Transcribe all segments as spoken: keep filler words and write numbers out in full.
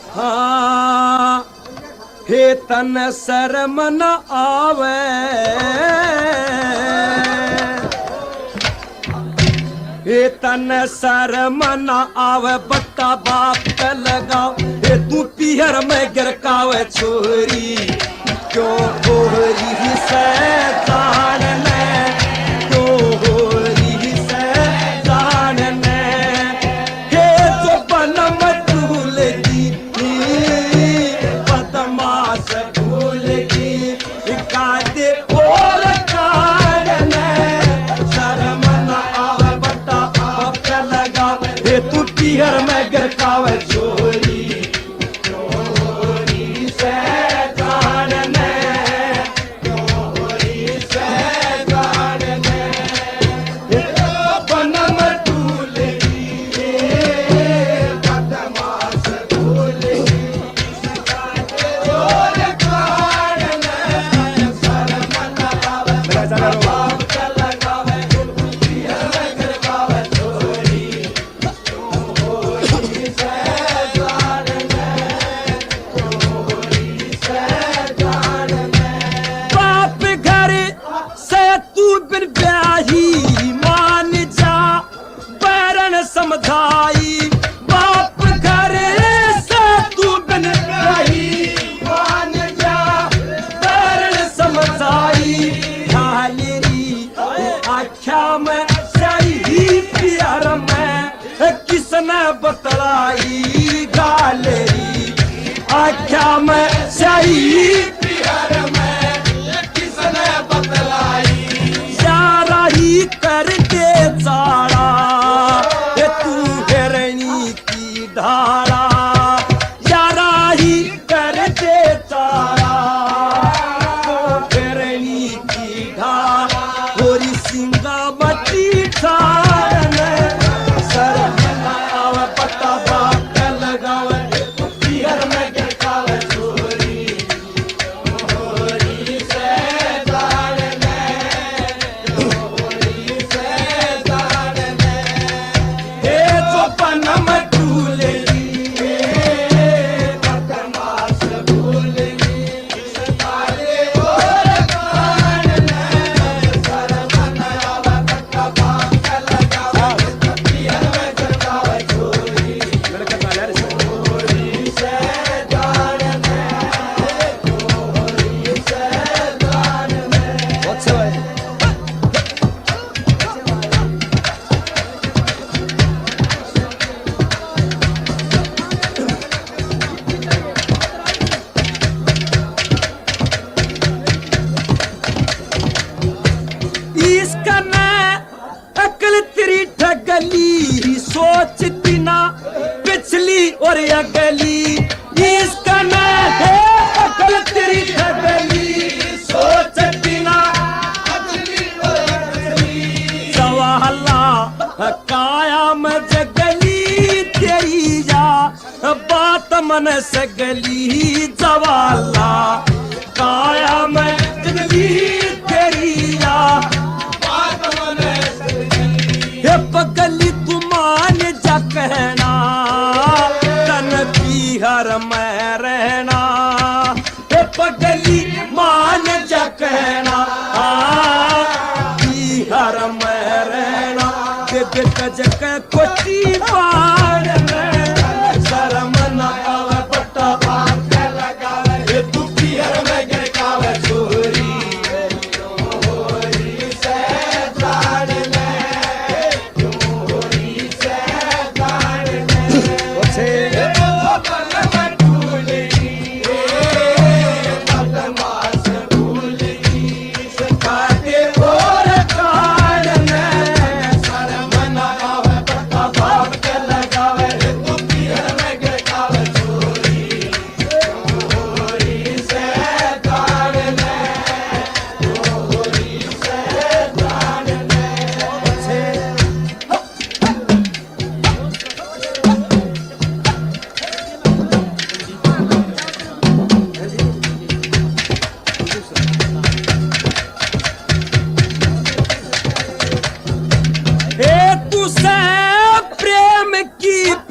हाँ, हे तन शर्म न आवे, हे तन शर्म न आवे, बट्टा बाप पे लगाओ, हे तू पीहर में गिरकावे छोरी। क्यों हो रही से जान ने, क्यों हो रही से जान ने, हे जो बनम भूल गई, बदमाश भूल गई, कादे और कान ने, शर्म ना आवे बट्टा बाप पे लगावे, हे तू पीहर में गिरकावे छोरी। बाप घर से तू बिन ब्याही मान जा, बैरन समझाई। बाप घर से तू बिन ब्याही मान जा, बैरन समझाई। ढालेरी आख्या में सही प्यार में किसने बतलाई गालेरी, आख्या में सही प्यार में किसने बतलाई। यारा ही कर दे चाला, ये तू हिरणी की ढाला, यारा ही कर दे चाला, तो हिरणी की ढाला, होरी सिंगा मती ठाण, शर्म ना आवे, पट्टा बाप के लगावे, पीहर में गिरकावे छोरी। होरी से जान ले, होरी से जान ले, हे जो पनम भूल गई, हे बदमाश भूल गई। इसका मैं अकल तेरी ठगली, सोचती ना पिछली और अगली। इसका मैं है अकल तेरी ठगली, सोचती ना पिछली और अगली। सवाला काया में जगली तेरी या बात मन सगली जवाला, काया में जगली तेरी या बात मन सगली। हे पगली तू मान जा कहना, तन पीहर में रहना। हे पगली मान जा कहना, हाँ, पीहर में रहना। दे दे कजक कोटी पान में, शर्म ना आवे, पट्टा बाप के लगावे। हे तू पीहर में गिरकावे छोरी, होरी से जान ले।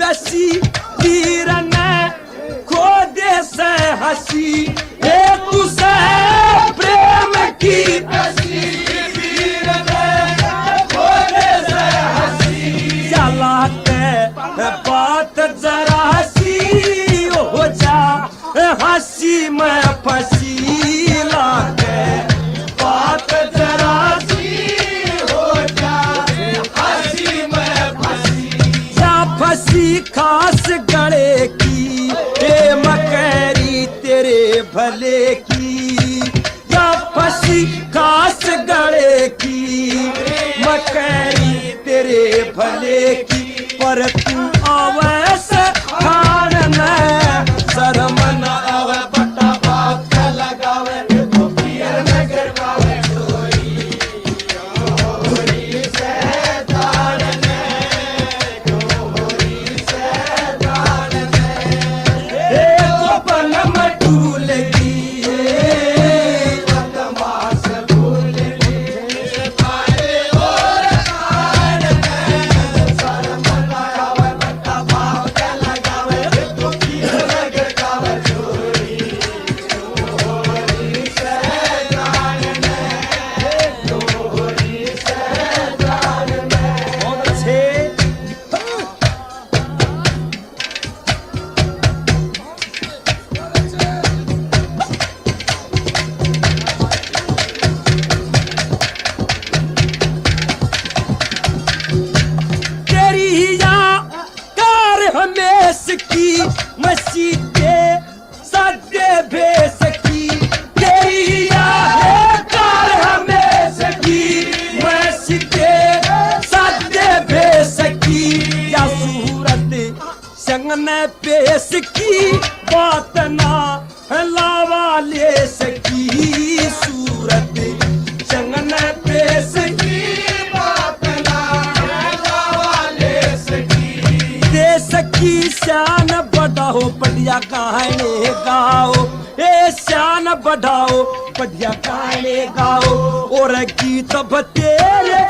हंसी, तीर ने खो दे से हंसी, ए तू से प्रेम की हंसी, तीर ने खो दे से हंसी। चला के बात जरा सी हो जा, हंसी में फंसी लागे, बात जरा सी हो जा, हंसी में फंसी। या फंसी खास गले की, ए मकरी तेरे भले की, या फंसी खास गले की, मकरी तेरे भले की, पर तू आवे से खान में, शर्म न आवे बता बाप का लगावे, तो पियर में गरमावे। तेरी या कार हमेश की मसीते सादे भेस की, तेरी या है कार हमेश की, मसीते सादे भेस की, या सूरत संग ने पेश की, बात ना लावा लेस की, सूरत संग ने पेश की, बात ना लावा लेस की। देश की शान बढ़ाओ, बढ़िया गाने गाओ, ए शान बढ़ाओ, बढ़िया गाने गाओ, और गीत बतेरे